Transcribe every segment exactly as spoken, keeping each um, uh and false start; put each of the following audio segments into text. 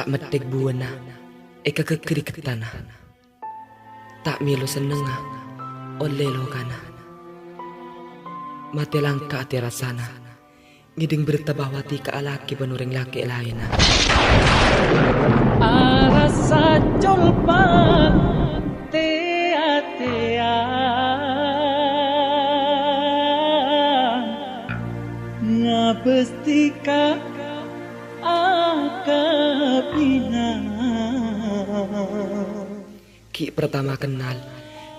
Ta' metthèk buwâna èkagâggâri ghettana. Ta' mèlo sennengnga ollè lokana. Matè langka atè rassana ngèdhing berta bahwa Tika alakè bân orèng lakè' laènna. Arassa colpa' tè-atèyan, ngabâs Tika akabina. Ghi' partama kennal,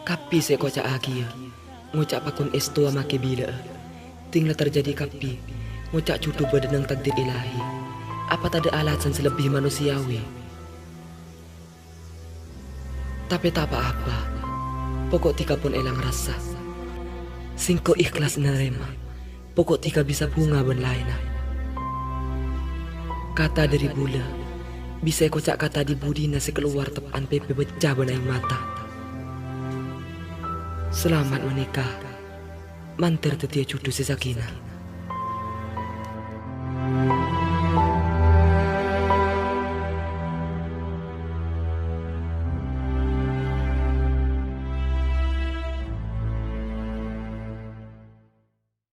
kabbhi sè èkoca'aghiyâ, ngoca' pakon èstowa makè bila'a. Dhing la terjadi kabbhi, ngoca' judhu bâdâ neng takdir ilahi. Apa tadâ' alasan sè lebbi manossèyawi? Tapè ta' pa-apa, poko' Tika pon èlang rassa. Sèngko' ikhlas narèma. Poko' Tika bisa bhunga bân laènna. Kata dhâri bulâ bisa èkoca' kata dhi-budhina sè kalowar teppa'an pèpè beccè bân aèng mata. Salamet manèka, mandhâr dhâddhiyâ judhu sè sakinah.